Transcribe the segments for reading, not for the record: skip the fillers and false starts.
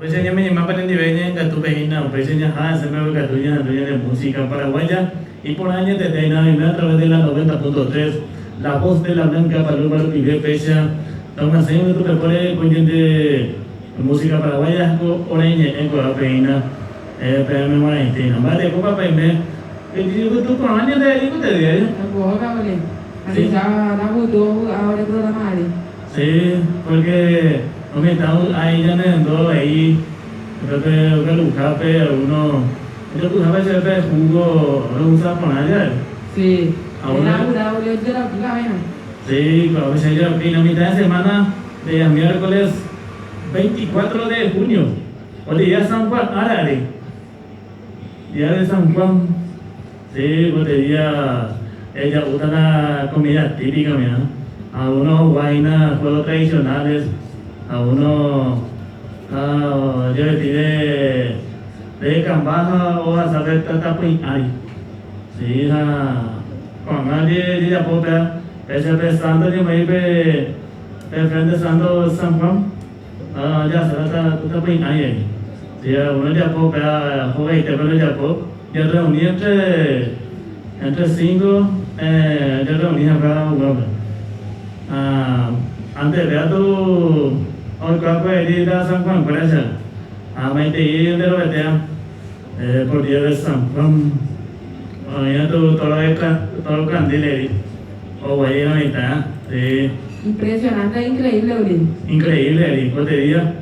Upéicha ñameñemápa nendive ñañongatúpe hína, upéicha ñaha hese mbeguekatu ñahendu ñane música paraguaya iporã añetete hína oime a través de la 90.3 La Voz de la Blanca Paloma rupive péicha nomyasẽi umi tupepóre ko ñande música paraguaya ko ore ñe'ẽ ko'ápe hína peẽme g̃uarãite hína. Mba'etekópa peime ijyvytu porã ñande ikute día. Sí. Sí, porque lo mitã vy'ái ñanerendu avei upépe okaruhápe alguno ojopyhápe chéve pe jugo ro'usa porã jave. Sí, Alguno Sí, ko'ápe che ajeroky la mitad de semana de miércoles 24 de junio, ojeja San Juan árare. Día de San Juan, sí, upe día ja'úta la comida típica mira, algunos oguahína juegos tradicionales, algunos ojevesti de de kamba ha ohasa pe tatapỹi ári. Sí, ha ko'ág̃a ojejapo upéva, péicha pe santo oñemoĩ pe pe frente santo San Juan. Ha jahasáta tatapỹi ári. Si alguno ojapo upéva hogaitépe rojapo, jarreuni entre entre cinco jarreuni hag̃ua upévape. Ha anteve katu oikuaa kue'éita San Juan kuéraicha ha maitei nde rovetéva por día de San Juan. Oĩ katu toro kandil he'i oguejy la mitã. Sí. Impresionante e increíble, Uli. Increíble, Eri. Ko día,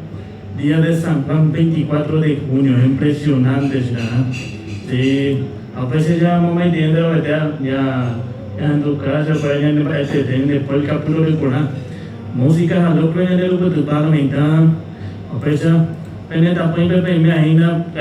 día de San Juan 24 de junio, impresionante, chirarã. Sí. Ha upéicha ja momaitei enterovetéva, ja ñahenduka chupekuéra ñane mba'etete nde polka puro porã. Música ha locro ñande rupytypa lo mitã. Upéicha, pene tapỹipe peime aína.